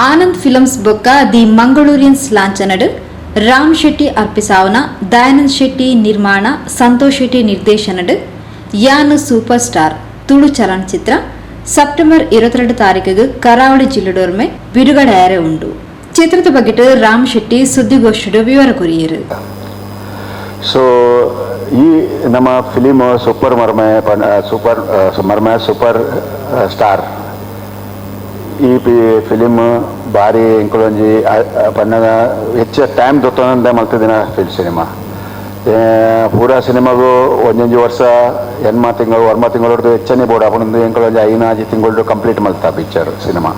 Anand films ಬೊಕ್ಕ ದಿ ಮಂಗಳೂರಿಯನ್ಸ್ ಲಾಂಛನಡ್ ರಾಮ್ ಶೆಟ್ಟಿ ಅರ್ಪಿಸಾವನ, ದಯಾನಂದ್ ಶೆಟ್ಟಿ ನಿರ್ಮಾಣ, ಸಂತೋಷ್ ಶೆಟ್ಟಿ ನಿರ್ದೇಶನಡ್ ಯಾನ್ ಸೂಪರ್ ಸ್ಟಾರ್ ತುಳು ಚಲನಚಿತ್ರ ಸೆಪ್ಟೆಂಬರ್ 22 ತಾರೀಕಿಗೆ ಕರಾವಳಿ ಜಿಲ್ಲೆಡೊರ್ಮೆ ಬಿಡುಗಡೆ ಆಯರೆ ಉಂಡು. ಚಿತ್ರದ ಬಗ್ಗೆ ರಾಮ್ ಶೆಟ್ಟಿ ಸುದ್ದಿಗೋಷ್ಠಿಡ್ ವಿವರ ಕೊರಿಯೆರು. ಸೊ ಈ ನಮ್ಮ ಫಿಲಿಮ್ ಸೂಪರ್ ಮರ್ಮೆ, ಸೂಪರ್ ಮರ್ಮೆ ಸೂಪರ್ ಸ್ಟಾರ್, ಈ ಫಿಲಿಮ್ ಬಾರಿ ಎಂಕುಲೊಂಜಿ ಪನ್ನಗ ಹೆಚ್ಚ ಟೈಮ್ ದೊತ್ತೊಂದೆ ಮಲ್ತಿದಿನ ಫಿಲ್ ಸಿನಿಮಾ. ಪೂರಾ ಸಿನಿಮಾಗು ಒಂಜೊಂಜಿ ವರ್ಷ, 8 ತಿಂಗಳು, 9 ತಿಂಗಳು ಹೆಚ್ಚನೇ ಬೋಡು ಅಪುಂಡು. ಎಂಕುಲೊಂಜಿ 5 6 ತಿಂಗಳು ಕಂಪ್ಲೀಟ್ ಮಲ್ತ picture cinema.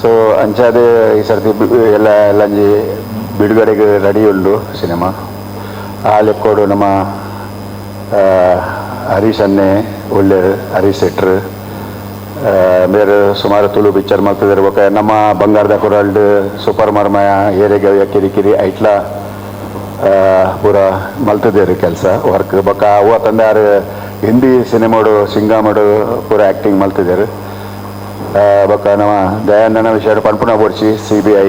So ಅಂಚಾದ್ ಈ ಸರ್ತಿ ಎಲ್ಲ ಎಲ್ಲಂಜಿ ಬಿಡುಗಡೆಗೆ ರೆಡಿ ಉಂಡು ಸಿನಿಮಾ. ಆ ಲೆಕ್ಕೋಡು ನಮ್ಮ ಹರೀಶ್ ಅನ್ನೆ ಒಳ್ಳೆಯರು, ಹರೀಶ್ ಶೆಟ್ರು ಬೇರೆ ಸುಮಾರು ತುಳು ಪಿಕ್ಚರ್ ಮಲ್ತಿದ್ದಾರೆ. ಬೊಕ್ಕ ನಮ್ಮ ಬಂಗಾರದ ಕೊರಲ್ಡ್, ಸೂಪರ್ ಮರ್ಮಯ, ಏರೆಗವ್ಯ ಕಿರಿಕಿರಿ ಐಟ್ಲ ಪೂರ ಮಲ್ತಿದ್ದೇರು ಕೆಲಸ ವರ್ಕ್. ಬೊಕ್ಕ ಅವು ತಂದಾರು ಹಿಂದಿ ಸಿನಿಮಾಡು ಸಿಂಗಾಮಡು ಪೂರ ಆ್ಯಕ್ಟಿಂಗ್ ಮಲ್ತಿದ್ದೇರು. ಬೊಕ್ಕ ನಮ್ಮ ದಯಾನಂದನ ವಿಷಯ ಪನ್ಪುನ ಬೋಡ್ಚಿ, ಸಿಬಿಐ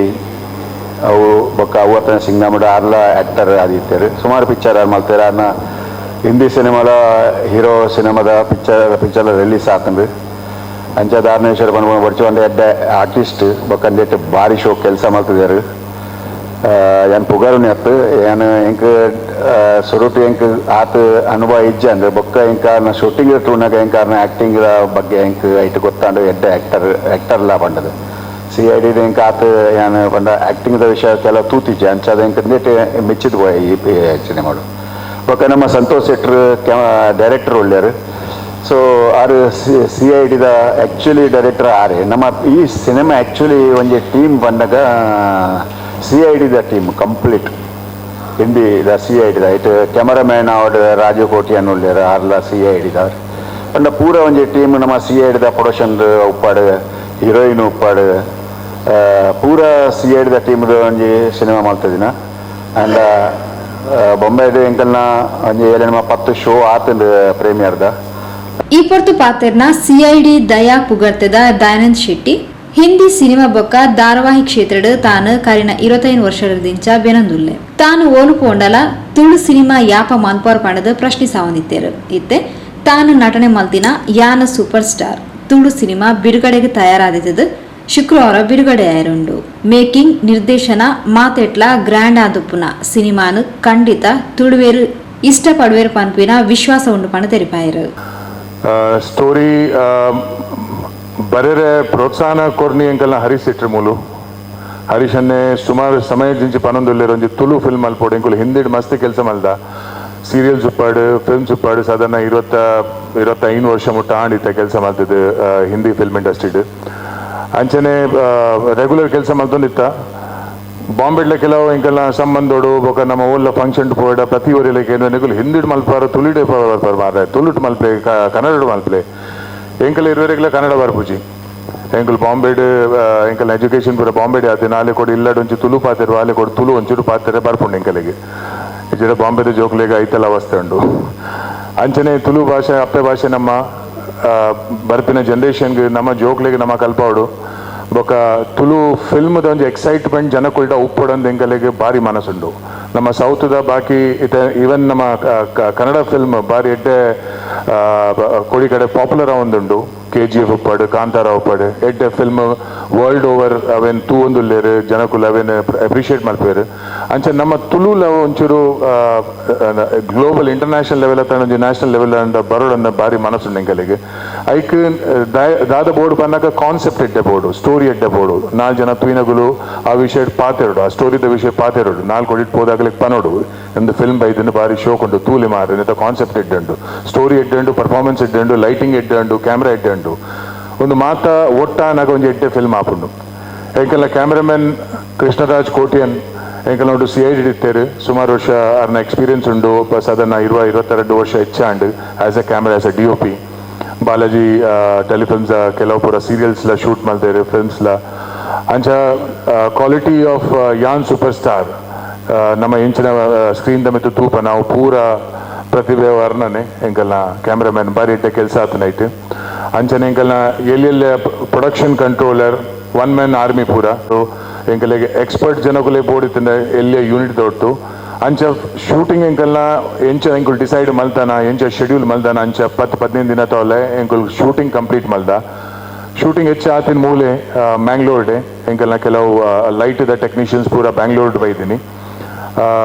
ಅವು ಬೊಕ್ಕ ಅವು ಸಿಂಗಾಮಡು ಆರ್ಲ ಆ್ಯಕ್ಟರ್ ಆದಿತ್ತೇರು. ಸುಮಾರು ಪಿಕ್ಚರ್ ಮಲ್ತೇರು. ಅನ್ನ ಹಿಂದಿ ಸಿನಿಮಾಲ ಹೀರೋ ಸಿನಿಮಾದ picture picture release ಆತಂಡು. ಅಂಚ ದಾರಣೇಶ್ವರ ಪನ್ಪುನ ಬೊಡ್ಚಿ, ಒಂದು ಎಡ್ಡೆ ಆರ್ಟಿಸ್ಟ್. ಬೊಕ್ಕ ಅಂದೆಟ್ ಬಾರಿ ಶೋ ಕೆಲಸ ಮಲ್ತಿದ್ದೇರು. ಯಾನ್ ಪುಗರುನಿ ಅತ್ತು, ಯಾನ್ ಎಂಕ್ ಸುರುಟು ಎಂಕ್ ಆತ್ ಅನುಭವ ಇಜ್ಜ ಅಂದ್ರೆ ಬೊಕ್ಕ ಎಂಕ ಶೂಟಿಂಗ್ ತೂನಗ ಎಂಕ ಆಕ್ಟಿಂಗ್ ಬಗ್ಗೆ ಎಂಕ್ ಐಟ್ ಗೊತ್ತಾಂಡು, ಎಡ್ಡೆ ಆಕ್ಟರ್ ಆಕ್ಟರ್ಲಾ ಪಂಡದು. ಸಿಐಡಿ ಎಂಕ್ ಆತ್ ಯಾನ್ ಪಂಡ ಆಕ್ಟಿಂಗ್ the ವಿಷಯ ಕೆಲವು ತೂತಿಜ್ಜೆ. ಅಂಚಾದ ಎಂಕ್ ನೆಟ್ ಮೆಚ್ಚಿದ್ ಪೋಯೆ ಈ ಸಿನಿಮಾಡು. ಬೊಕ್ಕ ನಮ್ಮ ಸಂತೋಷ್ ಶೆಟ್ರು ಡೈರೆಕ್ಟರ್ ಒಳ್ಳೆಯರು. ಸೊ ಆರು ಸಿಐಡಿದ ಆ್ಯಕ್ಚುಲಿ ಡೈರೆಕ್ಟರ್ ಆರೆ. ನಮ್ಮ ಈ ಸಿನಿಮಾ ಆ್ಯಕ್ಚುಲಿ ಒಂಜಿ ಟೀಮ್ ಬಂದಾಗ ಸಿಐಡಿದ team complete, Hindi the ಸಿಐಡಿದ. It cameraman ಅವಡ್ Rajiv Kotian ಉಳ್ಳೇರು, ಆರ್ಲ ಸಿಐಡಿದ. ಪಂಡ ಪೂರ ಒಂಜಿ ಟೀಮ್ ನಮ್ಮ ಸಿಐಡಿದ. ಪ್ರೊಡಕ್ಷನ್ ಉಪ್ಪಾಡು, ಹೀರೋಯಿನ್ ಉಪ್ಪಾಡು, ಪೂರ ಸಿಐಡಿದ ಟೀಮ್ದ ಒಂಜಿ ಸಿನಿಮಾ ಮಲ್ತದಿನ. ಆ್ಯಂಡ್ ಬೊಂಬೈಡ್ ಎಂಕಲ್ನ ಒಂಜಿ ಏಳೆನ್ಮ 10 ಶೋ ಆತಂಡು ಪ್ರೀಮಿಯರ್ದ. ಈ ಪೊರ್ತು ಪಾತೆರ್ನ ಸಿಐಡಿ ದಯಾ ಪುಗರ್ತೆದ ದಯಾನಂದ್ ಶೆಟ್ಟಿ, ಹಿಂದಿ ಸಿನಿಮಾ ಬೊಕ್ಕ ಧಾರಾವಾಹಿ ಕ್ಷೇತ್ರಡ್ ತಾನು ಕರಿನ 25 ವರ್ಷದಿಂಚ ಬೆನಂದುಲ್ಲೆ. ತಾನು ಓಲು ಪೋಂಡಲ ತುಳು ಸಿನಿಮಾ ಯಾಪ ಮನ್ಪೋರ್ ಪಂಡದು ಪ್ರಶ್ನಿಸಾವಂದಿತ್ತೇರು. ಇತ್ತೆ ತಾನು ನಟನೆ ಮಲ್ತಿನ ಯಾನ super star Tulu cinema ಬಿಡುಗಡೆಗೆ ತಯಾರಾದಿತ್ತದು ಶುಕ್ರವಾರ ಬಿಡುಗಡೆಯಾಯರುಂಡು. ಮೇಕಿಂಗ್, ನಿರ್ದೇಶನ ಮಾತೆಟ್ಲ ಗ್ರ್ಯಾಂಡ್ ಆದುಪ್ಪುನ ಸಿನಿಮಾನು ಖಂಡಿತ ತುಳುವೇರು ಇಷ್ಟಪಡುವೇರು ಪನ್ಪಿನ ವಿಶ್ವಾಸ ಉಂಡು ಪಂಡ ತೆರಿಪಾಯರು. ಸ್ಟೋರಿ ಬರೆರೆ ಪ್ರೋತ್ಸಾಹನ ಕೊರ್ನಿ ಎಂಕಲ್ನ ಹರೀಶ್ ಶೆಟ್ರು ಮೂಲು. ಹರೀಶ್ ಅನ್ನೆ ಸುಮಾರು ಸಮಯದಿಂಚಿ ಪನೊಂದುಲ್ಲೆರ್, ಒಂಜಿ ತುಳು ಫಿಲ್ಮ್ ಮಲ್ಪೊಡು, ಎಂಕುಲು ಹಿಂದಿಡ್ ಮಸ್ತ್ ಕೆಲಸ ಮಲ್ದ, ಸೀರಿಯಲ್ಸ್ ಉಪ್ಪಾಡು, ಫಿಲ್ಮ್ಸ್ ಉಪ್ಪಾಡು. ಸಾಧಾರಣ 25 ವರ್ಷ ಮುಟ್ಟ ಆಂಡಿತ್ತ ಕೆಲಸ ಮಲ್ತಿದ್ದು ಹಿಂದಿ ಫಿಲ್ಮ್ ಇಂಡಸ್ಟ್ರಿಡ್. ಅಂಚನೆ ರೆಗ್ಯುಲರ್ ಕೆಲಸ ಮಲ್ತೊಂದಿತ್ತ. ಬಾಂಬೆಡ್ಲ ಕೆಲವು ಎಂಕಲ್ನ ಸಂಬಂಧೋಡು ಬೊಕ ನಮ್ಮ ಊರ್ಲ ಫಂಕ್ಷನ್ ಪೋಡ ಪ್ರತಿ ಊರಿಲಕ್ಕೆ ನಿಕುಲು ಹಿಂದಿಡ್ ಮಲ್ಪಾರ, ತುಳಿಡೆ ಬರ್ಪಾರ ಮಾರ್ರೆ, ತುಳುಟ್ ಮಲ್ಪಲೆ, ಕನ್ನಡ ಮಲ್ಪಲೆ. ಎಂಕಲ್ ಇರುವರೆಗ್ಲ ಕನ್ನಡ ಬರ್ಪುಜಿ. ಎಂಕುಲು ಬಾಂಬೆಡ್, ಎಂಕಲ್ನ ಎಜುಕೇಶನ್ ಪೂರ ಬಾಂಬೆಡ್ ಆತೆ. ನಾಲೆ ಕೊಡು ಇಲ್ಲಡ್ ಒಂಚಿ ತುಳು ಪಾತೆರು, ಆಲೆ ಕೊಡು ತುಳು ಒಂಚೂರು ಪಾತೆರೆ ಬರ್ಪುಂಡು ಎಂಕಲಿಗೆ. ಇಜ್ಜಿಡ ಬಾಂಬೆದ ಜೋಕ್ಲೆಗ್ ಐತಲ ಅವಸ್ಥೆ ಉಂಡು. ಅಂಚನೆ ತುಳು ಭಾಷೆ ಅಪ್ಪೆ ಭಾಷೆ. ನಮ್ಮ ಬರ್ಪಿನ ಜನರೇಷನ್ಗೆ, ನಮ್ಮ ಜೋಕ್ಲೆಗ್ ನಮ್ಮ ಕಲ್ಪಾವಡು. ಬೊಕ ತುಳು ಫಿಲ್ಮ್ದ ಒಂಜಿ ಎಕ್ಸೈಟ್ಮೆಂಟ್ ಜನಕುಲ್ಡ ಉಪ್ಪೊಡಂದು ಎಂಕಲೆಗ್ ಬಾರಿ ಮನಸ್ಸುಂಡು. ನಮ್ಮ ಸೌತ್ದ ಬಾಕಿ ಇತ್ತೆ ಈವನ್ ನಮ್ಮ ಕನ್ನಡ ಫಿಲ್ಮ್ ಬಾರಿ ಎಡ್ಡೆ ಕೊಡಿ ಕಡೆ ಪಾಪ್ಯುಲರ್ ಆವೊಂದುಂಡು. ಕೆಜಿಎಫ್ ಉಪ್ಪಡ್, ಕಾಂತಾರ ಉಪ್ಪಡ್, ಎಡ್ಡೆ film world over ಅವೇನ್ ತೂವೊಂದುಲ್ಲೆರ್ ಜನಕುಲು, ಅವೇನ್ ಅಪ್ರಿಷಿಯೇಟ್ ಮಲ್ಪೆರ್. ಅಂಚ ನಮ್ಮ ತುಳುಲ ಒಂಚೂರು global international level ಅತ್ತ ಒಂಜಿ ನ್ಯಾಷನಲ್ ಲೆವೆಲ್ ಅಂಡ ಬರೋಡನ್ನ ಬಾರಿ ಮನಸ್ಸುಂಡು ಎಂಕಲೆಗ್. ಐಕ್ ದಾದ ಬೋರ್ಡ್ ಪನ್ನಗ ಕಾನ್ಸೆಪ್ಟ್ ಎಡ್ಡೆ ಬೋರ್ಡು, ಸ್ಟೋರಿ ಎಡ್ಡೆ ಬೋರ್ಡು. ನಾಲ್ ಜನ ತೂಯಿನಗುಲು ಆ ವಿಷಯ ಪಾತೆರಡು, ಆ ಸ್ಟೋರಿದ ವಿಷಯ ಪಾತೆರಡು. ನಾಲ್ಕು ಕೊಡಿಟ್ ಪೋದಾಗಲಿಕ್ಕೆ ಪನೋಡು, ಒಂದು ಫಿಲ್ಮ್ ಬೈದನ್ನು ಬಾರಿ ಶೋಕ್ ಉಂಟು, ತೂಲಿ ಮಾರು, ಕಾನ್ಸೆಪ್ಟ್ ಎಡ್ಡೆ ಉಂಡು, ಸ್ಟೋರಿ ಎಡ್ಡೆ ಉಂಡು, ಪರ್ಫಾರ್ಮೆನ್ಸ್ ಎಡ್ಡೆ ಉಂಡು, ಲೈಟಿಂಗ್ ಎಡ್ಡೆ ಉಂಡು, ಕ್ಯಾಮ್ರಾ ಎಡ್ಡೆ ಉಂಡು. ಒಂದು ಮಾತ ಒಟ್ಟಾನಾಗ ಒಂಜಿ ಎಡ್ಡೆ ಫಿಲ್ಮ್ ಆಪುಂಡು. ಎಂಕಲ್ನ ಕ್ಯಾಮ್ರಾಮನ್ ಕೃಷ್ಣರಾಜ್ ಕೋಟಿಯನ್ ಎಂಕಲ್ನ ಒಟ್ಟು ಸಿಐಡಿ ಇತ್ತೇರು. ಸುಮಾರು ವರ್ಷ ಅರ್ನ ಎಕ್ಸ್ಪೀರಿಯನ್ಸ್ ಉಂಡು. ಸಾಧಾರಣ 22 ವರ್ಷ ಹೆಚ್ಚಾಂಡ್ as a camera, as a DOP. Balaji telefilms ಕೆಲವು ಪೂರ ಸೀರಿಯಲ್ಸ್ ಲ ಶೂಟ್ ಮಲ್ತೇರು, ಫಿಲ್ಮ್ಸ್ ಲ. ಅಂಚ ಕ್ವಾಲಿಟಿ ಆಫ್ ಯಾನ್ ಸೂಪರ್ ಸ್ಟಾರ್ ನಮ್ಮ ಇಂಚಿನ ಸ್ಕ್ರೀನ್ ದ ಮಿತ್ತು ತೂಪ ನಾವು ಪೂರ ಪ್ರತಿಭೆ ವರ್ಣನೆ. ಎಂಕಲ್ನ ಕ್ಯಾಮ್ರಾಮ್ಯಾನ್ ಬಾರಿ ಎಡ್ಡೆ ಕೆಲಸ ಆತು ನೈಟ್. ಅಂಚನೆ ಎಂಕಲ್ನ ಎಲ್ಲೆಲ್ಲ production controller One man army ಪೂರ. ಎಂಕಲೆಗೆ ಎಕ್ಸ್ಪರ್ಟ್ ಜನಕುಲೆ ಬೋಡಿತ್ತಿಂದ ಎಲ್ಲಿಯ ಯೂನಿಟ್ ದೊಟ್ಟು. ಅಂಚ ಶೂಟಿಂಗ್ ಎಂಕಲ್ನ ಎಂಚ ಎಂಕುಲ್ ಡಿಸೈಡ್ ಮಲ್ತಾನ, ಎಂಚ ಶೆಡ್ಯೂಲ್ ಮಲ್ತಾನ, ಅಂಚ 10-15 ದಿನ ತೋಲೆ ಎಂಕುಲ್ ಶೂಟಿಂಗ್ ಕಂಪ್ಲೀಟ್ ಮಲ್ದ. ಶೂಟಿಂಗ್ ಹೆಚ್ಚು ಆತಿನ ಮೂಲೆ ಮ್ಯಾಂಗ್ಳೂರ್ ಡೇ. ಎಂಕಲ್ನ ಕೆಲವು light the technicians ಪೂರ ಬ್ಯಾಂಗ್ಳೂರ್ ಬೈದಿನಿ.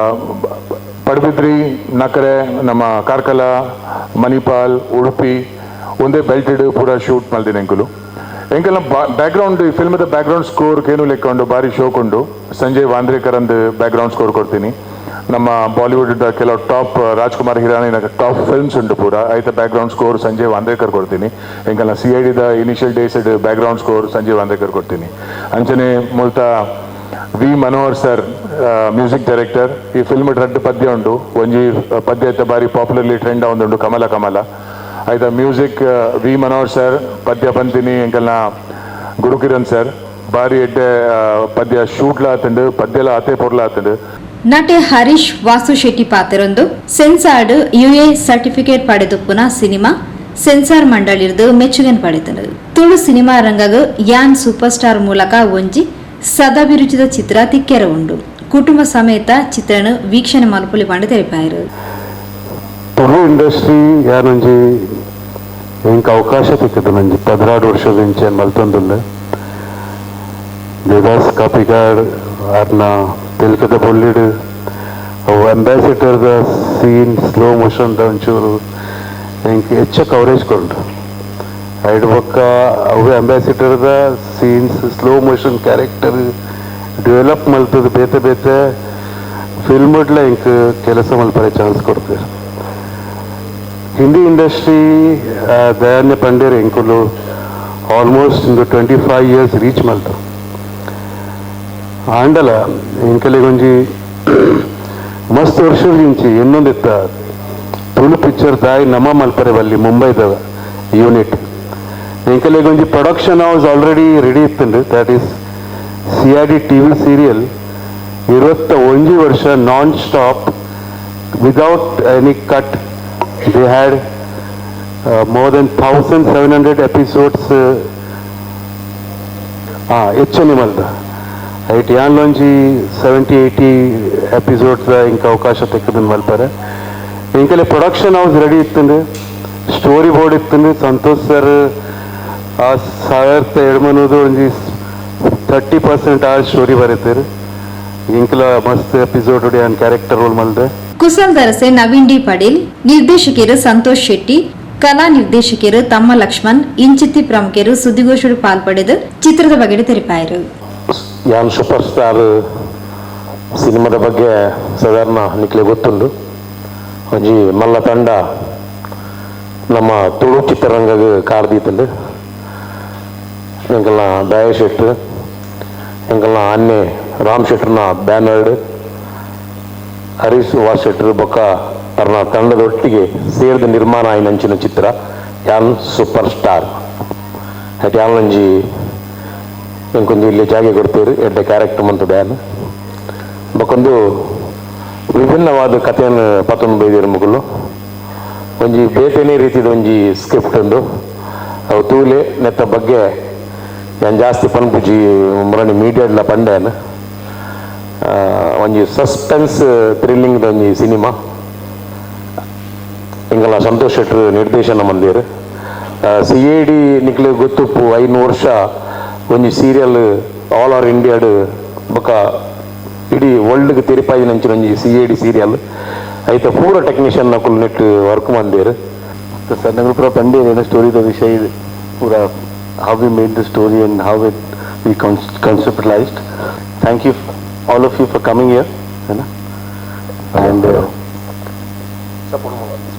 ಪಡುಬಿದ್ರಿ, ನಕರೆ, ನಮ್ಮ ಕಾರ್ಕಳ, ಮಣಿಪಾಲ್, ಉಡುಪಿ ಒಂದೇ ಬೆಲ್ಟೆಡ್ ಪೂರ ಶೂಟ್ ಮಲ್ದಿನ ಎಂಕುಲು. ಎಂಕೆಲ್ಲ ಬ್ಯಾಕ್ಗ್ರೌಂಡ್, ಈ ಫಿಲ್ಮದ ಬ್ಯಾಕ್ಗ್ರೌಂಡ್ ಸ್ಕೋರ್ ಕೇನು ಲೆಕ್ಕೊಂಡು ಬಾರಿ ಶೋಕ್ ಉಂಡು. ಸಂಜಯ್ ವಾಂದ್ರೇಕರ್ ಅಂದ್ ಬ್ಯಾಕ್ಗ್ರೌಂಡ್ ಸ್ಕೋರ್ ಕೊಡ್ತೀನಿ. ನಮ್ಮ ಬಾಲಿವುಡ್ ಕೆಲವು ಟಾಪ್, ರಾಜ್ಕುಮಾರ್ ಹಿರಾನಿನ ಟಾಪ್ ಫಿಲ್ಮ್ಸ್ ಉಂಟು ಪೂರ, ಐತ ಬ್ಯಾಕ್ಗ್ರೌಂಡ್ ಸ್ಕೋರ್ ಸಂಜಯ್ ವಾಂದ್ರೇಕರ್ ಕೊಡ್ತೀನಿ. ಎಂಕಲ್ನ ಸಿಐಡಿದ initial days background score Sanjay Vandrekar ಕೊಡ್ತೀನಿ. ಅಂಚನೆ ಮುಲ್ತ V Manohar sir, music director. ಈ ಫಿಲ್ಮ್ ರಡ್ಡ್ ಪದ್ಯ ಉಂಡು. ಒಂಜಿ ಪದ್ಯ ಇತ್ತ ಬಾರಿ ಪಾಪ್ಯುಲರ್ಲಿ ಟ್ರೆಂಡ್ ಉಂಡು, ಕಮಲ ಕಮಲ. ಆಯ್ತಾ, music V Manohar sir, ಪದ್ಯ ಪಂತಿನಿ ಎಂಕಲ್ನ ಗುರುಕಿರಣ್ ಸರ್. ಬಾರಿ ಎಡ್ಡೆ ಪದ್ಯ ಶೂಟ್ಲ ಆತುಂಡು, ಪದ್ಯಲ ಆತೆ ಪೊರ್ಲ ಆತುಂಡು. ನಟೆ ಹರೀಶ್ ವಾಸು ಶೆಟ್ಟಿ ಪಾತೆರೊಂದು, censored UA certificate ಪಡೆದುಪ್ಪುನ cinema sensor ಮಂಡಳಿರ್ದು ಮೆಚ್ಚುಗೆನ್ ಪಡೆತನು. ತುಳು ಸಿನಿಮಾ ರಂಗಗ್ ಯಾನ್ ಸೂಪರ್ ಸ್ಟಾರ್ ಮೂಲಕ ಒಂಜಿ ಸದಾಭಿರುಚಿದ ಚಿತ್ರ ತಿಕ್ಕೆರ ಉಂಡು. ಕುಟುಂಬ ಸಮೇತ ಚಿತ್ರನ ವೀಕ್ಷಣೆ ಮಲ್ಪುಲಿ ಪಂಡ ತೆರಿಪಾಯರು. ತುಳು ಇಂಡಸ್ಟ್ರಿ ಯಾನೊಂಜಿ ಎಂಕ್ ಅವಕಾಶ ತಿಕ್ಕದು ನಂಜಿ 12 ವರ್ಷದ ಇಂಚೆ ಮಲ್ತೊಂದುಲ್ಲೆ. ದೇದಾಸ್ ಕಾಪಿಕಾಡ್ ಆರ್ನ ತೆಲ್ಕದ ಬೊಳ್ಳಿಡ್ ಅವು ಅಂಬಾಸಿಡರ್ದ scene slow motion ಒಂಚೂರು ಎಂಕ್ ಹೆಚ್ಚ ಕವರೇಜ್ ಕೊಂಡು. ಐಡ್ ಬೊಕ್ಕ ಅವು ಅಂಬಾಸಿಡರ್ದ scenes, slow motion character develop ಮಲ್ತದ. ಬೇತೆ ಬೇತೆ ಫಿಲ್ಮ್ಡ್ಲ ಎಂಕ್ ಕೆಲಸ ಮಲ್ಪರೆ ಚಾನ್ಸ್ ಕೊಡ್ತಾರೆ. ಹಿಂದಿ ಇಂಡಸ್ಟ್ರಿ ದಯಾನ್ಯ ಪಂಡೇರ್ ಎಂಕುಲು ಆಲ್ಮೋಸ್ಟ್ ಇಂದು 25 ಇಯರ್ಸ್ ರೀಚ್ ಮಲ್ತ. ಆಂಡಲ ಎಂಕಲಿಗೊಂಜಿ ಮಸ್ತ್ ವರ್ಷದಿಂಚಿ ಇನ್ನೊಂದಿತ್ತ ತುಳು ಪಿಕ್ಚರ್ ದಾಯಿ ನಮ ಮಲ್ಪರೆ ಬಲ್ಲಿ ಮುಂಬೈದ ಯೂನಿಟ್. ಎಂಕಲಿಗೊಂಜಿ production house already ready ಇತ್ತುಂಡು, that is CID TV serial. 21 ವರ್ಷ non stop, without any cut, they had more than 1700 episodes. ಹೆಚ್ಚು ಮಲ್ದ ಐಟ್ ಯಾನ್ಲೊಂಜಿ 70-80 ಎಪಿಸೋಡ್ಸ್ ಇಂಕ ಅವಕಾಶ ತೆಕ್ಕದನ್ ಮಲ್ಪಾರೆ. ಇಂಕಲೆ production house ready ಇತ್ತಂಡು, story board ಇತ್ತಂಡು. Santosh sir ಆ 1080 ಒಂಜಿ 30% ಆ ಸ್ಟೋರಿ ಬರೀತಾರೆ. ಇಂಕಲ ಮಸ್ತ್ ಎಪಿಸೋಡ್ ಯಾನ್ ಕ್ಯಾರೆಕ್ಟರ್ ರೋಲ್ ಮಲ್ದೆ. ಕುಸಲ್ ದರಸೆ ನವೀನ್ ಡಿ ಪಡೀಲ್, ನಿರ್ದೇಶಕರು ಸಂತೋಷ್ ಶೆಟ್ಟಿ, ಕಲಾ ನಿರ್ದೇಶಕರು ತಮ್ಮ ಲಕ್ಷ್ಮಣ್ ಇಂಚಿತ್ತಿ ಪ್ರಮುಖರು ಸುದ್ದಿಗೋಷ್ಠಿ ಪಾಲ್ಪಡೆದು ಚಿತ್ರದ ಬಗೆಗೆ ತೆರಿಪಾಯರು. ಯಾನ್ ಸೂಪರ್ ಸ್ಟಾರ್ ಸಿನಿಮಾದ ಬಗ್ಗೆ ಸಾಧಾರಣ ನಿಕ್ಲೆ ಗೊತ್ತುಂಡು. ಒಂಜಿ ಮಲ್ಲ ತಂಡ ನಮ್ಮ ತುಳು ಚಿತ್ರರಂಗಗ್ ಕಾರ್ದೀತುಂಡು. ಎಂಕಲ್ನ ದಯ ಶೆಟ್ರು, ಎಂಕಲ್ನ ಅನ್ನೆ ರಾಮ್ ಶೆಟ್ರನ ಬ್ಯಾನರ್ಡ್ ಹರೀಶ್ ವಾಸ್ ಶೆಟ್ರು ಬೊಕ್ಕ ಅರ್ನ ತಂಡದೊಟ್ಟಿಗೆ ಸೇರಿದ ನಿರ್ಮಾಣ ಆಯಿನಂಚಿನ ಚಿತ್ರ ಯಾನ್ ಸೂಪರ್ ಸ್ಟಾರ್. ಯಾನ್ ಒಂಜಿ ಎಂಕೊಂಜಿ ಇಲ್ಲಿ ಜಾಗೆ ಕೊಡ್ತೀರಿ, ಎಡ್ಡೆ ಕ್ಯಾರೆಕ್ಟರ್ ಮಂತ ಬ್ಯಾನ್. ಬೊಕ್ಕೊಂದು ವಿಭಿನ್ನವಾದ ಕಥೆಯನ್ನು ಪತ್ತೊಂದು ಬೈದಿರ ಮುಗುಲು. ಒಂಜಿ ಬೇತೆನೇ ರೀತಿದ ಒಂಜಿ ಸ್ಕ್ರಿಪ್ಟ್ ಉಂಡು. ಅವು ತೂಲೆ. ನೆತ್ತ ಬಗ್ಗೆ ಯಾನ್ ಜಾಸ್ತಿ ಪನ್ಪುಜಿ, ಮುರಣಿ ಮೀಡಿಯಾಡ್ಲ ಪಂಡ್ಯಾನ್. ಒಂಜಿ ಸಸ್ಪೆನ್ಸ್ ಥ್ರಿಲ್ಲಿಂಗ್ ಒಂಜಿ ಸಿನಿಮಾ. ಎಂಕಲ್ನ ಸಂತೋಷ್ ಶೆಟ್ರು ನಿರ್ದೇಶನ ಮಂದಿರ್. ಸಿಐಡಿ ನಿಕ್ಲೆ ಗೊತ್ತುಪ್ಪು, 5 ವರ್ಷ ಒಂಜಿ serial all over ಇಂಡಿಯಾಡ್ ಬೊಕ ಇಡೀ ವರ್ಲ್ಡ್ಗೆ ತೆರಿಪಾಯಿನಂಚಿನ ಒಂಜಿ ಸಿಐಡಿ ಸೀರಿಯಲ್. ಐತ ಪೂರ ಟೆಕ್ನಿಷಿಯನ್ ನಕುಲು ನೆಟ್ ವರ್ಕ್ ಮಂದಿರ್. ಸರ್, ನಂಗೆ ಪೂರ ಪಂಡೆ ಸ್ಟೋರಿದ ವಿಷಯ ಇದು ಪೂರ, how we made the story and how it we conceptualized. Thank you all of you for coming here, and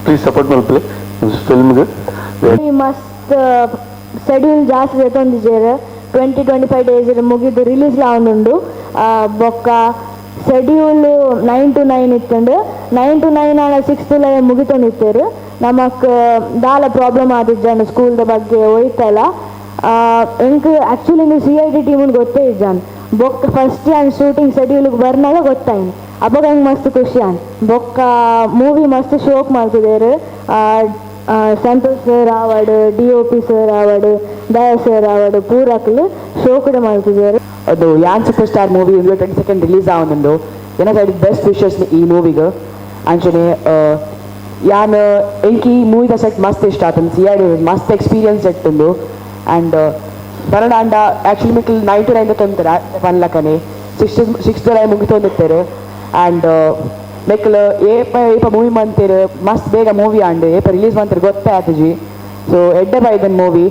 please support ಮಲ್ಪಲೆ ಫಿಲ್ಮ್ಗೆ. ಈ ಮಸ್ತ್ ಶೆಡ್ಯೂಲ್ ಜಾಸ್ತಿ ದೆತೊಂದಿಜೆರ್. 20-25 ಡೇಸ್ ಮುಗಿದು ರಿಲೀಸ್ ಆವೊಂದುಂಡು. ಬೊಕ್ಕ ಶೆಡ್ಯೂಲ್ 9 to 9 ಇತ್ತುಂಡು. 9 to 9 ಆಂಡ 6 ಮುಗಿತೊಂದಿತ್ತೆರ್. ನಮಕ್ ದಾಲ ಪ್ರಾಬ್ಲಮ್ ಆದಿಜ್ಜಾಂಡ್ ಸ್ಕೂಲ್ದ ಬಗ್ಗೆ ಒಯ್ತಲ್ಲ. ಎಂಕ್ ಆ್ಯಕ್ಚುಲಿ ಇಂದು ಸಿಐಡಿ ಟೀಮ್ ಗೊತ್ತೇ ಇಜ್ಜಾನ್. ಬೊಕ್ಕ ಫಸ್ಟ್ ಯಾನ್ ಶೂಟಿಂಗ್ ಶೆಡ್ಯೂಲ್ಗೆ ಬರ್ನಾಗ ಗೊತ್ತಾಯಿನಿ. ಅಪಗ ಎಂಕ್ ಮಸ್ತ್ ಖುಷಿ ಆಂಡ್. ಬೊಕ್ಕ ಮೂವಿ ಮಸ್ತ್ ಶೋಕ್ ಮಲ್ತಿದೆರ್. ಸಂತೋಷ್ ಸರ್ ಆವಡ್, ಡಿಒಪಿ ಸರ್ ಆವಡ್, ದಯಾ ಸರ್ ಆವಡ್, ಪೂರಕ್ಲು ಶೋಕುಡೆ ಮಲ್ತಿದ್ದಾರೆ. ಅದು ಯಾನ್ ಸೂಪರ್ ಸ್ಟಾರ್ ಮೂವಿ ಇಂದು 22 ರಿಲೀಸ್ ಆವೊಂದುಂಡು. ಎನ್ನ ಸೈಡ್ ಬೆಸ್ಟ್ ವಿಶಸ್ ಈ ಮೂವಿಗ್. ಅಂಚನೆ ಯಾನ್ ಎಂಕ್ ಈ ಮೂವಿದ ಸೆಟ್ ಮಸ್ತ್ ಇಷ್ಟ ಆತಂದು. ಸಿಐಡಿ ಮಸ್ತ್ ಎಕ್ಸ್ಪೀರಿಯನ್ಸ್ ಸೆಟ್ ಉಂದು. ಆ್ಯಂಡ್ ಪನಡಾಂಡ ಆ್ಯಕ್ಚುಲಿ ಮಿಕ್ಲ್ 9 ಟು 9 ತೊಂತಾರೆ ಪನ್ಲಕನೆ, 6 6 ದೊರ ಮುಗಿತೊಂದಿತ್ತೆರ್. ಆ್ಯಂಡ್ ಮೆಕ್ಲ್ ಏಪ ಏಪ ಮೂವಿ ಮಂತೆರ್, ಮಸ್ತ್ ಬೇಗ ಮೂವಿ ಆಂಡ್. ಏಪ ರಿಲೀಸ್ ಮಂತೆರ್ ಗೊತ್ತೇ ಆತುಜಿ. ಸೊ ಎಡ್ಡೆ ಬೈದನ್ ಮೂವಿ.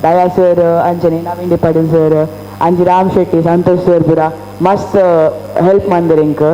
ದಯಾ ಸರ್, ಅಂಚನೆ ನವೀನ್ ಡಿ ಪಡೀಲ್ ಸರ್, ಅಂಜಿ ರಾಮ್ ಶೆಟ್ಟಿ, ಸಂತೋಷ್ ಸರ್ ಪೂರ ಮಸ್ತ್ ಹೆಲ್ಪ್ ಮಂದೆರ್ ಎಂಕ್.